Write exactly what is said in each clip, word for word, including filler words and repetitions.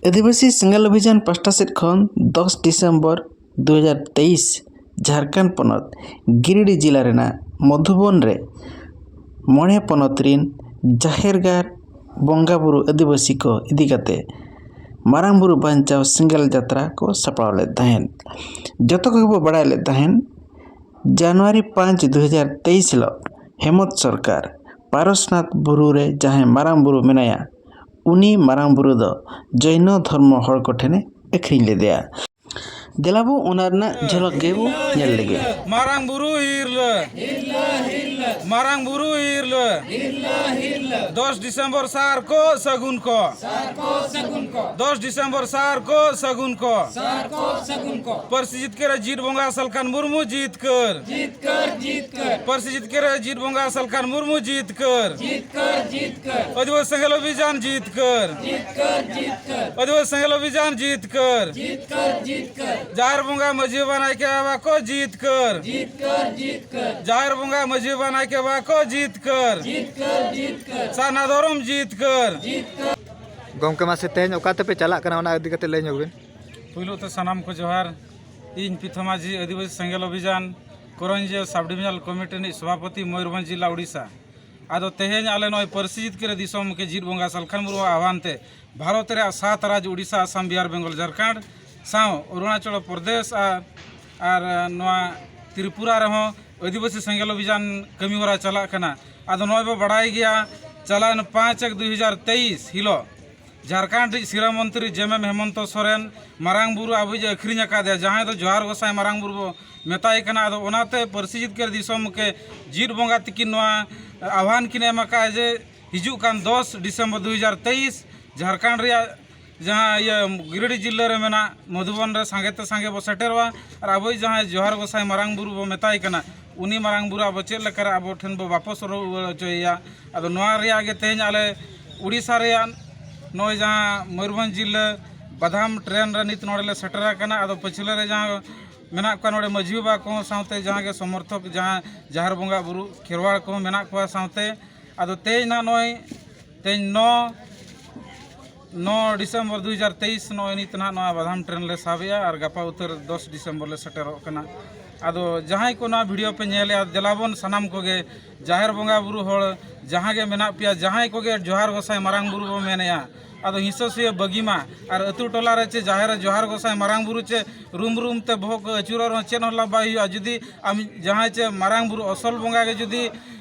ᱟᱹᱫᱤᱵᱟᱹᱥᱤ ᱥᱮᱸᱜᱮᱞ ᱚᱵᱷᱤᱡᱟᱱ ᱯᱟᱥᱴᱟ ᱥᱮᱫ ᱠᱷᱚᱱ ᱫᱚᱥ ᱰᱤᱥᱮᱢᱵᱚᱨ ᱫᱩ ᱦᱟᱡᱟᱨ ᱛᱮᱭᱤᱥ ᱡᱷᱟᱲᱠᱷᱚᱸᱰ ᱯᱚᱱᱚᱛ ᱜᱤᱨᱤᱰᱤ ᱡᱮᱞᱟ ᱨᱮᱱᱟᱜ ᱢᱚᱫᱷᱩᱵᱚᱱ ᱨᱮ ᱢᱚᱬᱮ ᱯᱚᱱᱚᱛ ᱨᱤᱱ ᱡᱟᱦᱮᱨ ᱜᱟᱲ ᱵᱚᱸᱜᱟ ᱵᱩᱨᱩ ᱟᱹᱫᱤᱵᱟᱹᱥᱤ ᱠᱚ ᱤᱫᱤ ᱠᱟᱛᱮ ᱢᱟᱨᱟᱝ ᱵᱩᱨᱩ ᱵᱟᱧᱪᱟᱣ ᱥᱮᱸᱜᱮᱞ ᱡᱟᱛᱨᱟ ᱠᱚ ᱥᱟᱯᱲᱟᱣ ᱞᱮᱫ ᱛᱟᱦᱮᱸᱫ᱾ ᱡᱚᱛᱚ ᱠᱚᱜᱮ ᱵᱚ ᱵᱟᱲᱟᱭ ᱞᱮᱫ ᱛᱟᱦᱮᱸᱫ, ᱡᱟᱱᱩᱣᱟᱨᱤ ᱯᱟᱸᱪ ᱫᱩ ᱦᱟᱡᱟᱨ ᱛᱮᱭᱤᱥ ᱦᱤᱞᱳᱜ ᱦᱮᱢᱚᱛ ᱥᱚᱨᱠᱟᱨ ᱯᱟᱨᱚᱥᱱᱟᱛᱷ ᱵᱩᱨᱩ ᱨᱮ ᱡᱟᱦᱟᱸᱭ ᱢᱟᱨᱟᱝ ᱵᱩᱨᱩ ᱢᱮᱱᱟᱭᱟ, ᱩᱱᱤ ᱢᱟᱨᱟᱝ ᱵᱩᱨᱩ ᱫᱚ ᱡᱚᱭᱱᱚ ᱫᱷᱚᱨᱢᱚ ᱦᱚᱲ ᱠᱚ ᱴᱷᱮᱱᱮ ᱟᱹᱠᱷᱨᱤᱧ ᱞᱮᱫᱮᱭᱟ᱾ ᱫᱮᱞᱟ ᱵᱚ ᱚᱱᱟ ᱨᱮᱱᱟᱜ ᱡᱷᱚᱞᱚᱠ ᱜᱮᱵᱚ ᱧᱮᱞ ᱞᱮᱜᱮ᱾ ᱢᱟᱨᱟᱝ ᱵᱩᱨᱩ ᱦᱤᱨᱞᱟᱹ, ᱢᱟᱨᱟᱝ ᱵᱩᱨᱩ ᱦᱤᱨᱞᱟᱹ, ᱫᱚᱥ ᱰᱤᱥᱮᱢᱵᱚᱨ ᱥᱟᱨ ᱠᱚ ᱥᱟᱹᱜᱩᱱ ᱠᱚ, ᱫᱚᱥ ᱰᱤᱥᱮᱢᱵᱚᱨ ᱥᱟᱨ ᱠᱚ ᱥᱟᱹᱜᱩᱱ ᱠᱚ᱾ ᱯᱟᱹᱨᱥᱤ ᱡᱤᱛᱠᱟᱹᱨ ᱡᱤᱛ ᱵᱚᱸᱜᱟ ᱥᱟᱞᱠᱷᱟᱱ ᱢᱩᱨᱢᱩ ᱡᱤᱛᱠᱟᱹᱨ᱾ ᱯᱟᱹᱨᱥᱤ ᱡᱤᱛᱠᱟᱹᱨ ᱡᱤᱛ ᱵᱚᱸᱜᱟ ᱥᱟᱞᱠᱷᱟᱱ ᱢᱩᱨᱢᱩ ᱡᱤᱛᱠᱟᱹᱨ᱾ ᱟᱹᱫᱤᱵᱟᱹᱥᱤ ᱥᱮᱸᱜᱮᱞ ᱚᱵᱷᱤᱡᱟᱱ ᱡᱤᱛᱠᱟᱹᱨ᱾ ᱟᱹᱫᱤᱵᱟᱹᱥᱤ ᱥᱮᱸᱜᱮᱞ ᱚᱵᱷᱤᱡᱟᱱ ᱡᱤᱛᱠᱟᱹᱨ᱾ ᱡᱟᱦᱮᱨ ᱵᱚᱸᱜᱟ ᱢᱟᱹᱡᱷᱤ ᱵᱟᱵᱟ ᱱᱟᱭᱠᱮ ᱵᱟᱵᱟ ᱠᱚ ᱡᱤᱛᱠᱟᱹᱨ᱾ ᱡᱟᱦᱮᱨ ᱵᱚᱸᱜᱟ ᱢᱟᱹᱡᱷᱤ ᱵᱟᱵᱟ ᱱᱟᱭᱠᱮ ᱵᱟᱵᱟ ᱠᱚ ᱡᱤᱛᱠᱟᱹᱨ᱾ ᱥᱟᱨᱱᱟ ᱫᱷᱚᱨᱚᱢ ᱡᱤᱛᱠᱟᱹᱨ᱾ ᱜᱚᱢᱠᱮ, ᱢᱟᱥᱮ ᱛᱮᱦᱮᱧ ᱚᱠᱟ ᱛᱮᱯᱮ ᱪᱟᱞᱟᱜ ᱠᱟᱱᱟ, ᱚᱱᱟ ᱤᱫᱤ ᱠᱟᱛᱮ ᱞᱟᱹᱭ ᱧᱚᱜ ᱵᱤᱱ᱾ ᱯᱩᱭᱞᱩ ᱛᱮ ᱥᱟᱱᱟᱢ ᱠᱚ ᱡᱚᱦᱟᱨ᱾ ᱤᱧ ᱯᱤᱛᱷᱚ ᱢᱟᱹᱡᱷᱤ ᱟᱹᱫᱤᱵᱟᱹᱥᱤ ᱥᱮᱸᱜᱮᱞ ᱚᱵᱷᱤᱡᱟᱱ ᱠᱚᱨᱚᱧᱡᱤᱭᱟᱹ ᱥᱟᱵ ᱰᱤᱵᱷᱤᱡᱚᱱᱟᱞ ᱠᱚᱢᱤᱴᱤ ᱨᱤᱱᱤᱡ ᱥᱚᱵᱷᱟᱯᱚᱛᱤ ᱢᱚᱭᱩᱨᱵᱷᱚᱸᱡᱽ ᱡᱤᱞᱟ ᱳᱰᱤᱥᱟ᱾ ᱟᱫᱚ ᱛᱮᱦᱮᱧ ᱟᱞᱮ ᱱᱚᱜᱼᱚᱭ ᱯᱟᱹᱨᱥᱤ ᱡᱤᱛᱠᱟᱹᱨ ᱫᱤᱥᱚᱢ ᱜᱮ ᱡᱤᱛ ᱵᱚᱸᱜᱟ ᱥᱟᱞᱠᱷᱟᱱ ᱢᱩᱨᱢᱩᱣᱟᱜ ᱟᱦᱣᱟᱱ ᱛᱮ ᱵᱷᱟᱨᱚᱛ ᱨᱮᱭᱟᱜ ᱥᱟᱛ ᱨᱟᱡᱽ ᱳᱰᱤᱥᱟ, ᱟᱥᱟᱢ, ᱵᱤᱦᱟᱨ, ᱵᱮᱝᱜᱚᱞ, ᱡᱷᱟᱲᱠᱷᱚᱸᱰ ᱥᱟᱶ ᱚᱨᱩᱬᱟᱪᱚᱞ ᱯᱨᱚᱫᱮᱥ ᱟᱨ, ᱟᱨ ᱱᱚᱣᱟ ᱛᱨᱤᱯᱩᱨᱟ ᱨᱮᱦᱚᱸ ᱟᱹᱫᱤᱵᱟᱹᱥᱤ ᱥᱮᱸᱜᱮᱞ ᱚᱵᱷᱤᱡᱟᱱ ᱠᱟᱹᱢᱤ ᱦᱚᱨᱟ ᱪᱟᱞᱟᱜ ᱠᱟᱱᱟ᱾ ᱟᱫᱚ ᱱᱚᱜᱼᱚᱭ ᱵᱚ ᱵᱟᱲᱟᱭ ᱜᱮᱭᱟ, ᱪᱟᱞᱟᱣᱮᱱ ᱯᱟᱸᱪ ᱮᱠ ᱫᱩᱭ ᱦᱟᱡᱟᱨ ᱛᱮᱭᱤᱥ ᱦᱤᱞᱳᱜ ᱡᱷᱟᱲᱠᱷᱚᱸᱰ ᱨᱤᱡ ᱥᱤᱨᱟᱹ ᱢᱚᱱᱛᱨᱤ ᱡᱮᱢᱮᱢ ᱦᱮᱢᱚᱱᱛᱚ ᱥᱚᱨᱮᱱ ᱢᱟᱨᱟᱝ ᱵᱩᱨᱩ ᱟᱵᱚᱭᱤᱡ ᱮ ᱟᱹᱠᱷᱨᱤᱧ ᱟᱠᱟᱫᱮᱭᱟ, ᱡᱟᱦᱟᱸᱭ ᱫᱚ ᱡᱚᱦᱟᱨ ᱜᱚᱸᱥᱟᱭ ᱢᱟᱨᱟᱝ ᱵᱩᱨᱩ ᱵᱚ ᱢᱮᱛᱟᱭ ᱠᱟᱱᱟ᱾ ᱟᱫᱚ ᱚᱱᱟᱛᱮ ᱯᱟᱹᱨᱥᱤ ᱡᱤᱛᱠᱟᱹᱨ ᱫᱤᱥᱚᱢ ᱜᱮ ᱡᱤᱛ ᱵᱚᱸᱜᱟ ᱛᱤᱠᱤᱱ ᱱᱚᱣᱟ ᱟᱦᱣᱟᱱ ᱠᱤᱱ ᱮᱢ ᱟᱠᱟᱫᱼᱟ ᱡᱮ ᱦᱤᱡᱩᱜ ᱠᱟᱱ ᱫᱚᱥ ᱰᱤᱥᱮᱢᱵᱚᱨ ᱫᱩ ᱦᱟᱡᱟᱨ ᱛᱮᱭᱤᱥ ᱡᱷᱟᱲᱠᱷᱚᱸᱰ ᱨᱮᱭᱟᱜ ᱡᱟᱦᱟᱸ ᱤᱭᱟᱹ ᱜᱤᱨᱤᱰᱤ ᱡᱤᱞᱟᱹ ᱨᱮ ᱢᱮᱱᱟᱜ ᱢᱚᱫᱷᱩᱵᱚᱱ ᱨᱮ ᱥᱟᱸᱜᱮ ᱛᱮ ᱥᱟᱸᱜᱮ ᱵᱚ ᱥᱮᱴᱮᱨᱚᱜᱼᱟ᱾ ᱟᱨ ᱟᱵᱚᱭᱤᱡ ᱡᱟᱦᱟᱸᱭ ᱡᱚᱦᱟᱨ ᱜᱚᱸᱥᱟᱭ ᱢᱟᱨᱟᱝ ᱵᱩᱨᱩ ᱵᱚ ᱢᱮᱛᱟᱭ ᱠᱟᱱᱟ, ᱩᱱᱤ ᱢᱟᱨᱟᱝ ᱵᱩᱨᱩ ᱟᱵᱚ ᱪᱮᱫ ᱞᱮᱠᱟᱨᱮ ᱟᱵᱚ ᱴᱷᱮᱱ ᱵᱚ ᱵᱟᱯᱚᱥ ᱨᱩᱣᱟᱹᱲ ᱦᱚᱪᱚᱭᱮᱭᱟ᱾ ᱟᱫᱚ ᱱᱚᱣᱟ ᱨᱮᱭᱟᱜ ᱜᱮ ᱛᱮᱦᱮᱧ ᱟᱞᱮ ᱩᱲᱤᱥᱥᱟ ᱨᱮᱭᱟᱜ ᱱᱚᱜᱼᱚᱭ ᱡᱟᱦᱟᱸ ᱢᱚᱭᱩᱨᱵᱷᱚᱸᱡᱽ ᱡᱤᱞᱟᱹ ᱵᱟᱫᱷᱟᱢ ᱴᱨᱮᱱ ᱨᱮ ᱱᱤᱛ ᱱᱚᱰᱮ ᱞᱮ ᱥᱮᱴᱮᱨ ᱟᱠᱟᱱᱟ᱾ ᱟᱫᱚ ᱯᱟᱹᱪᱷᱞᱟᱹ ᱨᱮ ᱡᱟᱦᱟᱸ ᱢᱮᱱᱟᱜ ᱠᱚᱣᱟ ᱱᱚᱰᱮ ᱢᱟᱹᱡᱷᱤ ᱵᱟᱵᱟ ᱠᱚᱦᱚᱸ ᱥᱟᱶᱛᱮ ᱡᱟᱦᱟᱸ ᱜᱮ ᱥᱚᱢᱚᱨᱛᱷᱚᱠ ᱡᱟᱦᱟᱸ ᱡᱟᱦᱮᱨ ᱵᱚᱸᱜᱟ ᱵᱩᱨᱩ ᱠᱷᱮᱨᱣᱟᱲ ᱠᱚᱦᱚᱸ ᱢᱮᱱᱟᱜ ᱠᱚᱣᱟ ᱥᱟᱶᱛᱮ᱾ ᱟᱫᱚ ᱛᱮᱦᱮᱧ ᱱᱟᱦᱟᱜ ᱱᱚᱜᱼᱚᱭ ᱛᱮᱦᱮᱧ ᱱᱚ ᱱᱚ ᱰᱤᱥᱮᱢᱵᱚᱨ ᱫᱩ ᱦᱟᱡᱟᱨ ᱛᱮᱭᱤᱥ ᱱᱚᱜᱼᱚᱭ ᱱᱤᱛ ᱱᱟᱦᱟᱜ ᱱᱚᱣᱟ ᱵᱟᱫᱷᱟᱢ ᱴᱨᱮᱱ ᱞᱮ ᱥᱟᱵᱮᱜᱼᱟ ᱟᱨ ᱜᱟᱯᱟ ᱩᱛᱟᱹᱨ ᱫᱚᱥ ᱰᱤᱥᱮᱢᱵᱚᱨ ᱞᱮ ᱥᱮᱴᱮᱨᱚᱜ ᱠᱟᱱᱟ᱾ ᱟᱫᱚ ᱡᱟᱦᱟᱸᱭ ᱠᱚ ᱱᱚᱣᱟ ᱵᱷᱤᱰᱤᱭᱳ ᱯᱮ ᱧᱮᱞᱮᱜᱼᱟ, ᱫᱮᱞᱟᱵᱚᱱ ᱥᱟᱱᱟᱢ ᱠᱚᱜᱮ ᱡᱟᱦᱮᱨ ᱵᱚᱸᱜᱟ ᱵᱩᱨᱩ ᱦᱚᱲ ᱡᱟᱦᱟᱸ ᱜᱮ ᱢᱮᱱᱟᱜ ᱯᱮᱭᱟ, ᱡᱟᱦᱟᱸᱭ ᱠᱚᱜᱮ ᱡᱚᱦᱟᱨ ᱜᱚᱸᱥᱟᱭ ᱢᱟᱨᱟᱝ ᱵᱩᱨᱩ ᱵᱚ ᱢᱮᱱᱮᱜᱼᱟ, ᱟᱫᱚ ᱦᱤᱸᱥᱟᱹ ᱥᱩᱭᱟᱹ ᱵᱟᱹᱜᱤ ᱢᱟ᱾ ᱟᱨ ᱟᱹᱛᱩ ᱴᱚᱞᱟ ᱨᱮ ᱪᱮ ᱡᱟᱦᱮᱨ ᱨᱮ ᱡᱚᱦᱟᱨ ᱜᱚᱸᱥᱟᱭ ᱢᱟᱨᱟᱝ ᱵᱩᱨᱩ ᱪᱮ ᱨᱩᱢ ᱨᱩᱢ ᱛᱮ ᱵᱚᱦᱚᱜ ᱠᱚ ᱟᱹᱪᱩᱨᱚᱜ ᱨᱮᱦᱚᱸ ᱪᱮᱫ ᱦᱚᱸ ᱞᱟᱵᱷ ᱵᱟᱭ ᱦᱩᱭᱩᱜᱼᱟ᱾ ᱡᱩᱫᱤ ᱟᱢ ᱡᱟᱦᱟᱸᱭ ᱪᱮ ᱢᱟᱨᱟᱝ ᱵᱩᱨᱩ ᱟᱥᱚᱞ ᱵᱚᱸᱜᱟ ᱜᱮ ᱡᱩᱫᱤ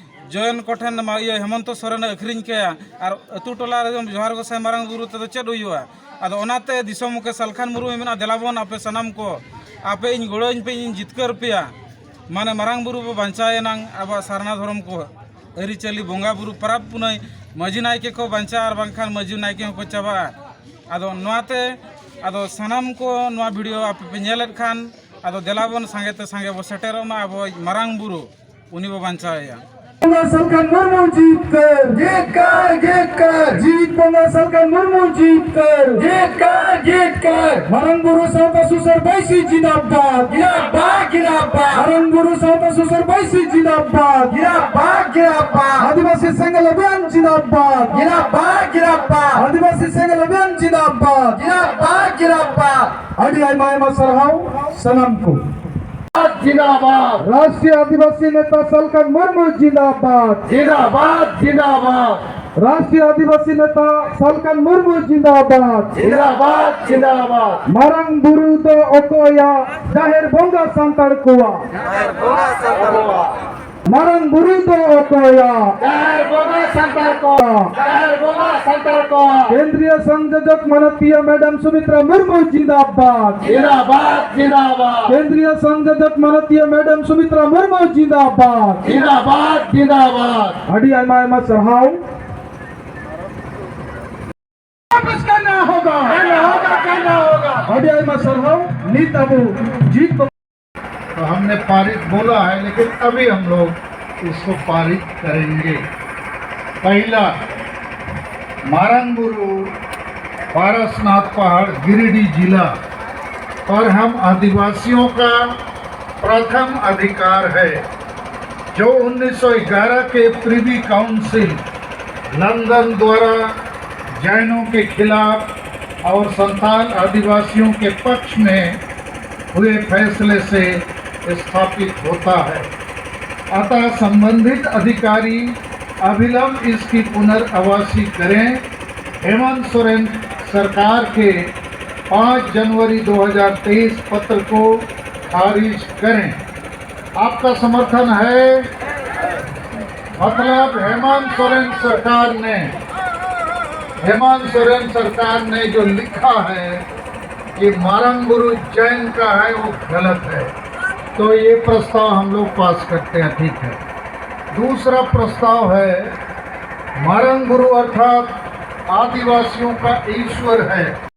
ᱡᱚᱭᱚᱱ ᱠᱚᱴᱷᱮᱱ ᱢᱟ ᱤᱭᱟᱹ ᱦᱮᱢᱚᱱᱛᱚ ᱥᱚᱨᱮᱱᱮ ᱟᱹᱠᱷᱨᱤᱧ ᱠᱟᱭᱟ ᱟᱨ ᱟᱹᱛᱩ ᱴᱚᱞᱟ ᱨᱮᱫᱚ ᱡᱚᱦᱟᱨ ᱜᱚᱸᱥᱟᱭ ᱢᱟᱨᱟᱝ ᱵᱩᱨᱩ ᱛᱮᱫᱚ ᱪᱮᱫ ᱦᱩᱭᱩᱜᱼᱟ? ᱟᱫᱚ ᱚᱱᱟᱛᱮ ᱫᱤᱥᱚᱢ ᱢᱩᱠᱷᱤᱭᱟᱹ ᱥᱟᱞᱠᱷᱟᱱ ᱢᱩᱨᱢᱩᱭ ᱢᱮᱱᱟ, ᱫᱮᱞᱟ ᱵᱚᱱ ᱟᱯᱮ ᱥᱟᱱᱟᱢ ᱠᱚ, ᱟᱯᱮ ᱤᱧ ᱜᱚᱲᱚᱧ ᱯᱮ, ᱤᱧ ᱡᱤᱛᱠᱟᱹᱨ ᱯᱮᱭᱟ᱾ ᱢᱟᱱᱮ ᱢᱟᱨᱟᱝ ᱵᱩᱨᱩ ᱵᱚ ᱵᱟᱧᱪᱟᱣ ᱮᱱᱟᱝ ᱟᱵᱚᱣᱟᱜ ᱥᱟᱨᱱᱟ ᱫᱷᱚᱨᱚᱢ ᱠᱚ, ᱟᱹᱨᱤᱪᱟᱹᱞᱤ, ᱵᱚᱸᱜᱟ ᱵᱩᱨᱩ, ᱯᱟᱨᱟᱵᱽ ᱯᱩᱱᱟᱹᱭ, ᱢᱟᱹᱡᱷᱤ ᱱᱟᱭᱠᱮ ᱠᱚ ᱵᱟᱧᱪᱟᱣ ᱟᱨ ᱵᱟᱝᱠᱷᱟᱱ ᱢᱟᱹᱡᱷᱤ ᱱᱟᱭᱠᱮ ᱦᱚᱸᱠᱚ ᱪᱟᱵᱟᱜᱼᱟ᱾ ᱟᱫᱚ ᱱᱚᱣᱟᱛᱮ ᱟᱫᱚ ᱥᱟᱱᱟᱢ ᱠᱚ ᱱᱚᱣᱟ ᱵᱷᱤᱰᱤᱭᱳ ᱟᱯᱮ ᱯᱮ ᱧᱮᱞᱮᱫ ᱠᱷᱟᱱ ᱟᱫᱚ ᱫᱮᱞᱟ ᱵᱚᱱ ᱥᱟᱸᱜᱮ ᱛᱮ ᱥᱟᱸᱜᱮ ᱵᱚ ᱥᱮᱴᱮᱨᱚᱜ ᱢᱟ, ᱟᱵᱚ ᱢᱟᱨᱟᱝ ᱵᱩᱨᱩ ᱩᱱᱤ ᱵᱚ ᱵᱟᱧᱪᱟᱣᱮᱭᱟ᱾ ᱵᱚᱸᱜᱟ ᱥᱟᱞᱠᱷᱟᱱ ᱢᱩᱨᱢᱩ ᱡᱤᱛᱠᱟᱹᱨ, ᱡᱤᱛᱠᱟᱹᱨ, ᱡᱤᱛᱠᱟᱹᱨ᱾ ᱡᱤᱣᱤᱫ ᱵᱚᱸᱜᱟ ᱥᱟᱞᱠᱷᱟᱱ ᱢᱩᱨᱢᱩ ᱡᱤᱛᱠᱟᱹᱨ, ᱡᱤᱛᱠᱟᱹᱨ, ᱡᱤᱛᱠᱟᱹᱨ᱾ ᱢᱟᱨᱟᱝ ᱵᱩᱨᱩ ᱥᱟᱶᱛᱟ ᱥᱩᱥᱟᱹᱨ ᱵᱟᱹᱭᱥᱤ ᱡᱤᱱᱫᱟᱵᱟᱫ, ᱡᱤᱱᱫᱟᱵᱟᱫ, ᱡᱤᱱᱫᱟᱵᱟᱫ᱾ ᱢᱟᱨᱟᱝ ᱵᱩᱨᱩ ᱥᱟᱶᱛᱟ ᱥᱩᱥᱟᱹᱨ ᱵᱟᱹᱭᱥᱤ ᱡᱤᱱᱫᱟᱵᱟᱫ, ᱡᱤᱱᱫᱟᱵᱟᱫ, ᱡᱤᱱᱫᱟᱵᱟᱫ᱾ ᱟᱹᱫᱤᱵᱟᱹᱥᱤ ᱥᱮᱸᱜᱮᱞ ᱚᱵᱷᱤᱭᱟᱱ ᱡᱤᱱᱫᱟᱵᱟᱫ, ᱡᱤᱱᱫᱟᱵᱟᱫ, ᱡᱤᱱᱫᱟᱵᱟᱫ᱾ ᱟᱹᱫᱤᱵᱟᱹᱥᱤ ᱥᱮᱸᱜᱮᱞ ᱚᱵᱷᱤᱭᱟᱱ ᱡᱤᱱᱫᱟᱵᱟᱫ, ᱡᱤᱱᱫᱟᱵᱟᱫ, ᱡᱤᱱᱫᱟᱵᱟᱫ᱾ ᱟᱹᱰᱤ ᱟᱭᱢᱟ ᱟᱭᱢᱟ ᱥᱟᱨᱦᱟᱣ ᱥᱟᱱᱟᱢ ᱠᱚ᱾ ᱡᱤᱱᱫᱟᱵᱟᱫ᱾ ᱨᱟᱥᱴᱨᱤᱭᱚ ᱟᱹᱫᱤᱵᱟᱹᱥᱤ ᱱᱮᱛᱟ ᱥᱟᱞᱠᱷᱟᱱ ᱢᱩᱨᱢᱩ ᱡᱤᱱᱫᱟᱵᱟᱫ᱾ ᱡᱤᱱᱫᱟᱵᱟᱫ, ᱡᱤᱱᱫᱟᱵᱟᱫ᱾ ᱨᱟᱥᱴᱨᱤᱭᱚ ᱟᱹᱫᱤᱵᱟᱹᱥᱤ ᱱᱮᱛᱟ ᱥᱟᱞᱠᱷᱟᱱ ᱢᱩᱨᱢᱩ ᱡᱤᱱᱫᱟᱵᱟᱫ᱾ ᱡᱤᱱᱫᱟᱵᱟᱫ, ᱡᱤᱱᱫᱟᱵᱟᱫ᱾ ᱢᱟᱨᱟᱝ ᱵᱩᱨᱩ ᱫᱚ ᱚᱠᱚᱭᱟ? ᱡᱟᱦᱮᱨ ᱵᱚᱸᱜᱟ ᱥᱟᱱᱛᱟᱲ ᱠᱚᱣᱟ᱾ ᱡᱟᱦᱮᱨ ᱵᱚᱸᱜᱟ ᱥᱟᱱᱛᱟᱲ ᱠᱚᱣᱟ᱾ ᱢᱟᱨᱟᱝ ᱵᱩᱨᱩ ᱫᱚ ᱚᱠᱚᱭᱟ? ᱡᱟᱦᱮᱨ ᱵᱚᱸᱜᱟ ᱥᱟᱱᱛᱟᱲ ᱠᱚᱣᱟ᱾ ᱡᱟᱦᱮᱨ ᱵᱚᱸᱜᱟ ᱥᱟᱱᱛᱟᱲ ᱠᱚᱣᱟ᱾ ᱠᱮᱱᱫᱨᱤᱭᱚ ᱥᱚᱝᱡᱳᱡᱚᱠ ᱢᱟᱱᱚᱛᱤᱭᱟᱹ ᱢᱮᱰᱟᱢ ᱥᱩᱢᱤᱛᱨᱟ ᱢᱩᱨᱢᱩ ᱡᱤᱱᱫᱟᱵᱟᱫ᱾ ᱡᱤᱱᱫᱟᱵᱟᱫ, ᱡᱤᱱᱫᱟᱵᱟᱫ᱾ ᱠᱮᱱᱫᱨᱤᱭᱚ ᱥᱚᱝᱡᱳᱡᱚᱠ ᱢᱟᱱᱚᱛᱤᱭᱟᱹ ᱢᱮᱰᱟᱢ ᱥᱩᱢᱤᱛᱨᱟ ᱢᱩᱨᱢᱩ ᱡᱤᱱᱫᱟᱵᱟᱫ᱾ ᱡᱤᱱᱫᱟᱵᱟᱫ, ᱡᱤᱱᱫᱟᱵᱟᱫ᱾ ᱟᱹᱰᱤ ᱟᱭᱢᱟ ᱟᱭᱢᱟ ᱥᱟᱨᱦᱟᱣ᱾ वापस करना होगा। करना होगा, करना होगा। ᱟᱹᱰᱤ ᱟᱭᱢᱟ ᱥᱟᱨᱦᱟᱣ᱾ ᱱᱤᱛ ᱟᱵᱚ ᱡᱤᱛ ᱠᱚ तो हमने पारित बोला है, लेकिन अभी हम लोग इसको पारित करेंगे। पहला, मारंगुरु, पारसनाथ पहाड़, गिरिडीह जिला, और हम आदिवासियों का प्रथम अधिकार है, जो उन्नीस सौ ग्यारह के प्रिवी काउंसिल लंदन द्वारा जैनों के खिलाफ और संताल आदिवासियों के पक्ष में हुए फैसले से स्थापित होता है। अतः संबंधित अधिकारी अविलंब इसकी पुनर्वासी करें। हेमंत सोरेन सरकार के पाँच जनवरी दो हज़ार तेईस पत्र को खारिज करें। आपका समर्थन है? मतलब हेमंत सोरेन सरकार ने, हेमंत सोरेन सरकार ने जो लिखा है कि मारंग गुरु जैन का है, वो गलत है। तो ये प्रस्ताव हम लोग पास करते हैं, ठीक है। दूसरा प्रस्ताव है, मारंग गुरु अर्थात आदिवासियों का ईश्वर है।